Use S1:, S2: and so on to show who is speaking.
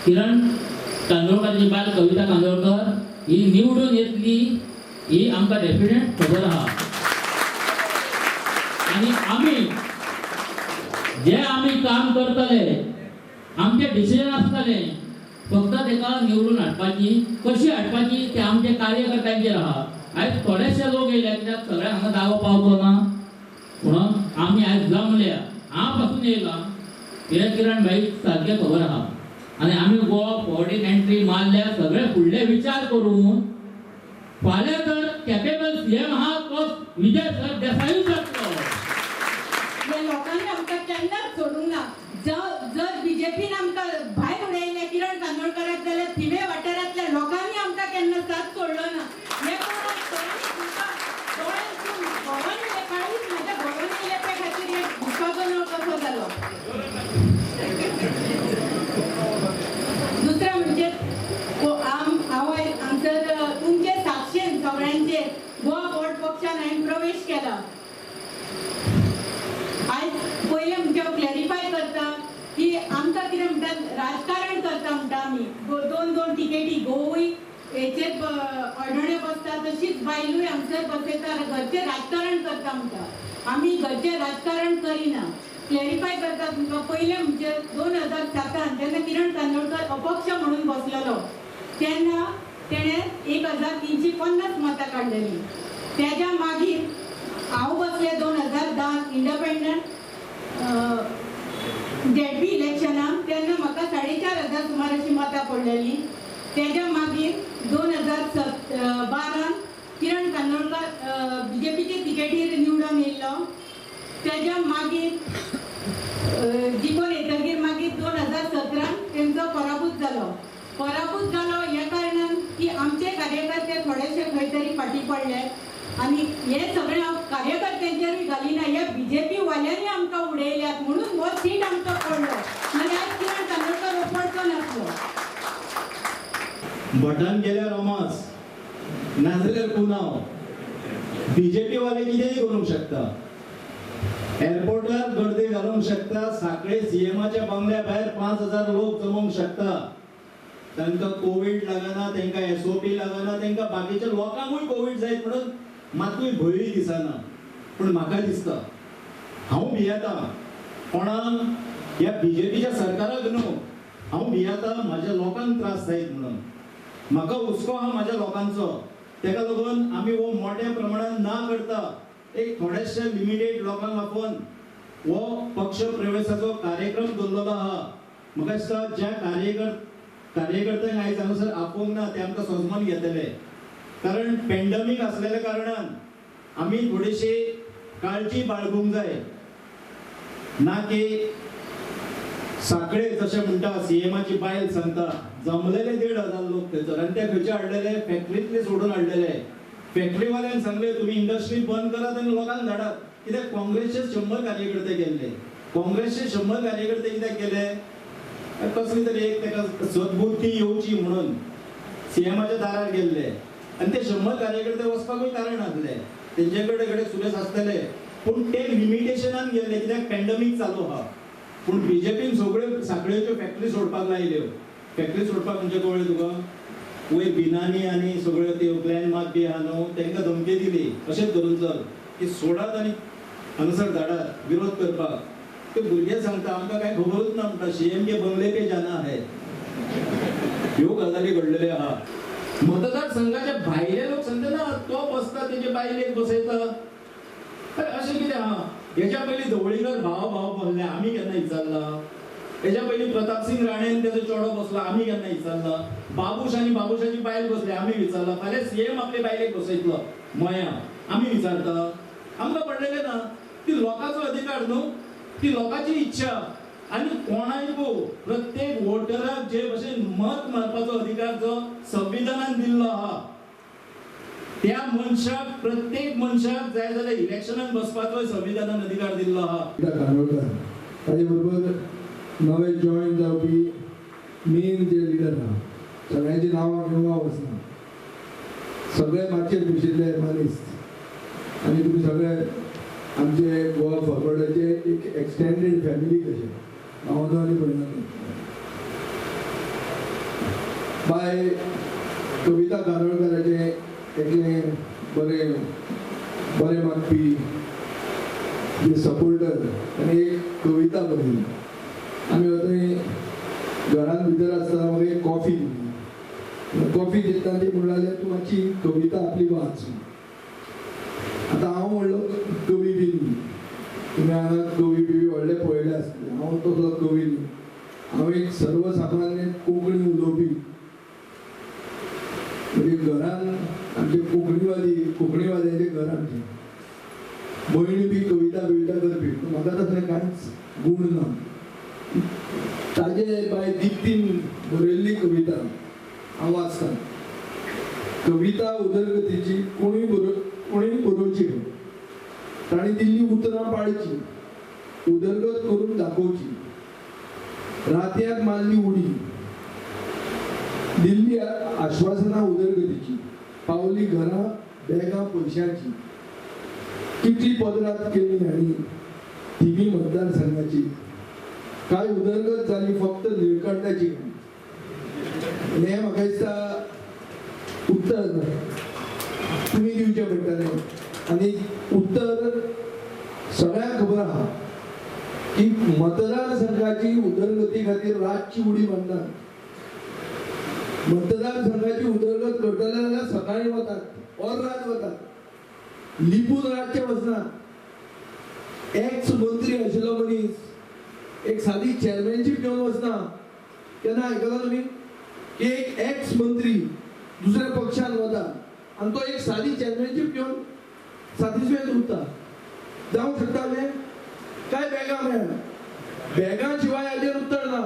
S1: किरण कांदोळकराची बायल कविता कांदोळकर ही निवडून येतली ही आमकां डेफिनेट खबर आहा. आनी आमी जे आमी काम करतले, आमचें डिसिजन आसतलें फक्त ताका निवडून हाडपाची, कशी हाडपाची ते आमचे कार्यकर्त्यांचेर आहा. आयज थोडेशे लोक येयले कित्याक सगळ्यांक हांगा जागो पावचो ना म्हणून आमी आयज जमल्या. हांव पासून येयला कित्याक किरण भाई सारकें खबर आहा. आनी आमी गोवा फॉरवर्डीन एंट्री मारल्या सगळे फुडले विचार करून. फाल्यां तर कॅपेबल सीएम आहा तो विजय सर देसायूच जातलो.
S2: ह्या लोकांनी आमकां केन्नाच सोडूंक ना. जर बीजेपीन आमकां भायर उडयलें किरण कांदोळकराक जाल्यार थिवे वाठारांतल्या लोकांनी आमकां केन्ना साथ सोडलो ना. हें दोळ्यांतून भोंवन येयलें, काळीज म्हाज्या भोंवन येयलें त्या खातीर हे दुख्खाचो नळ कसो जालो. दुसरें म्हणजे हांव हांगसर तुमचे साक्षेन सगळ्यांचे गोवा फॉरवर्ड पक्षान हांवें प्रवेश केला. आयज पयलें म्हणजे हांव क्लॅरिफाय करता की आमकां कितें म्हणटात राजकारण करता म्हणटा आमी. दोन दोन टिकेटी घोवूय हेचेर अडणे बसता तशीच बायलूय हांगसर बसयता, घरचें राजकारण करता म्हणटा. आमी घरचें राजकारण करिना. क्लॅरिफाय करता तुमकां. पयलें म्हणजे 2007 जेन्ना किरण कांदोळकर अपक्ष म्हणून बसलेलो तेन्ना तेणें 1350 मतां काडलेलीं. तेज्या मागीर हांव बसलें 2010 इंडिपेंडंट झेडपी इलेक्शनाक, तेन्ना म्हाका 4500 सुमार अशी मतां पडलेलीं. तेज्या मागीर 2012 किरण कांदोळकर बीजेपीचे तिकेटीर निवडून येयल्लो. तेज्या मागीर जिखून येतकीर मागीर 2017 तेंचो पराभूत जालो. पराभूत जालो ह्या कारणान की आमचे कार्यकर्ते थोडेशे खंय तरी फाटीं पडले आनी हें सगळें हांव कार्यकर्त्यांचेरूय घालिना, ह्या बीजेपी वाल्यांनी आमकां उडयल्यात म्हणून हो सीट आमकां पडलो. नाल्यार आयज किरण कांदोळकर हो पडचो नासलो.
S3: भटान गेल्यार अमास नाजाल्यार पुनाव. बीजेपी वाले कितेंय करूंक शकता, एअरपोर्टार गर्दी घालूंक शकता, साखळे सीएमाच्या बंगल्या भायर 5000 लोक जमोवंक शकता. तांकां कोवीड लागना, तांकां एसओपी लागना, तांकां बाकीच्या लोकांकूय कोवीड जायत म्हणून मातूय भंयूय दिसना. पूण म्हाका दिसता हांव भियेता कोणाक, ह्या बीजेपीच्या सरकाराक न्हू, हांव भियेता म्हाज्या लोकांक त्रास जायत म्हणून. म्हाका हुस्को आहा म्हाज्या लोकांचो. तेका लागून आमी हो मोठ्या प्रमाणान ना करता एक थोडेशे लिमिटेड लोकांक आपोवन हो पक्ष प्रवेशाचो कार्यक्रम दवरलेलो आहा. म्हाका दिसता ज्या कार्यकर्त्यांक आयज हांगासर आपोवंक ना ते आमकां सोजमन घेतले, कारण पेंडमीक आसलेल्या कारणान आमी थोडीशी काळजी बाळगूंक जाय. ना की साखळे जशें म्हणटा सीएमाची बायल सांगता जमलेले 1500 लोक थंयसर, आनी ते खंयचे हाडलेले, फॅक्टरींतले सोडून हाडलेले. फॅक्टरीवाल्यान सांगले तुमी इंडस्ट्री बंद करात आनी लोकांक धाडात. कित्याक काँग्रेसचे 100 कार्यकर्ते गेल्ले, काँग्रेसचे 100 कार्यकर्ते कित्याक गेले, कसली तरी एक ताका सद्बुद्धी येवची म्हणून सीएमाच्या दारार गेल्ले. आनी ते 100 कार्यकर्ते वचपाकूय कारण आसले, तेंचे कडेन कडेन सुरेश आसतले, पूण ते लिमिटेशनान गेल्ले कित्याक पेंडमीक चालू आहा. पूण बीजेपीन सगळ्यो साखळेच्यो फॅक्टरी सोडपाक लायल्यो. फॅक्टरी सोडपाक म्हणजे कळ्ळें तुका, वयर बिनानी आनी सगळ्यो त्यो ग्लॅनमार्क बी आहा न्हू, तांकां धमकी दिली अशेंच धरून चल की सोडात आनी हांगासर धाडात विरोध करपाक. ते भुरगे सांगता आमकां कांय खबरूच ना म्हणटा, सीएम के बंगले पे जाना है. ह्यो गजाली घडलेल्यो आहा. मतदारसंघाच्या भायले लोक सांगता ना तो बसता तेजे बायलेक बसयता, अरे अशें कितें आहा. हेच्या पयलीं धवळीकर भाव भाव बसले, आमी केन्ना विचारला? हेच्या पयलीं प्रतापसिंग राणेन तेजो चेडो बसलो, आमी केन्ना विचारला? बाबूश आनी बाबूशाची बायल बसली, आमी विचारला? फाल्यां सीएम आपले बायलेक बसयतलो मया, आमी विचारता? आमकां पडलेलें ना. ती लोकांचो अधिकार न्हू, ती लोकांची इच्छा. आनी कोणायकू प्रत्येक वोटराक जे भशेन मत मारपाचो अधिकार जो संविधानान दिल्लो आहा त्या मनशाक, प्रत्येक मनशाक जाय जाल्यार इलेक्शनाक बसपाचो संविधानान अधिकार दिल्लो आहा.
S4: कांदोळकर ताजे बरोबर नवे जॉईन जावपी मेन जे लिडर आहा सगळ्यांची नांवां घेवंक हांव वचना, सगळे मातयेर बशिल्ले मनीस आनी तुमी सगळे आमचे गोवा फॉरवर्डाचे एक एक्सटेंडेड फॅमिली कशें, हांव आनी पळयना. बाय कविता कानोळकराचें एकलें बरें बरें मागपी जे सपोर्टर आनी एक कविता बरयली. आमी थंय घरान भितर आसतना म्हाका एक कॉफी दिली. कॉफी दितना ती म्हणूंक लागली तूं मातशी कविता आपली वाच. आतां हांव व्हडलो कवी बी न्ही, तुमी हांगा कवी बिवी व्हडले पळयले आसतले, हांव तसलो कवी न्ही. हांव एक सर्वसामान्य कोंकणी उलोवपी. म्हणजे घरान आमचे कोंकणीवादी, कोंकणीवाद्याचें घर आमचें. भयणी बी कविता बिविता करपी, पूण म्हाका तसलें कांयच गूण ना. ताजे बाय दीप्तीन बरयल्ली कविता हांव वाचतां. कविता उदरगतीची कोणूय कोणूय बरोवची, ताणें दिल्ली उतरां पाळची, उदरगत करून दाखोवची. रातयांत मारली उडी, दिल्ली आश्वासनां उदरगतीची, पावली घरां बॅगां पयशांची. कितली पदरात केली हांणी थिवी मतदारसंघाची, काय उदरगत जाली फक्त निळकंठाची. हें म्हाका दिसता उत्तर तुमी दिवचें पडटलें. आनी उत्तर सगळ्यांक खबर आहा की मतदारसंघाची उदरगती खातीर रातची उडी मारतात. मतदारसंघाची उदरगत करतले जाल्यार सकाळीं वतात, और रात वतात, लिपून रातचे वचनात. एक्स मंत्री आशिल्लो मनीस एक सादी चेअरमॅनशीप घेवन वचना. केन्ना आयकलां तुमी की एक एक्स मंत्री दुसऱ्या पक्षान वता आनी तो एक सादी चेअरमॅनशीप घेवन सॅटिस्फायड उरता? जावंक शकता तें? काय बॅगां मेळना? बॅगां शिवाय हाजेर उत्तर ना.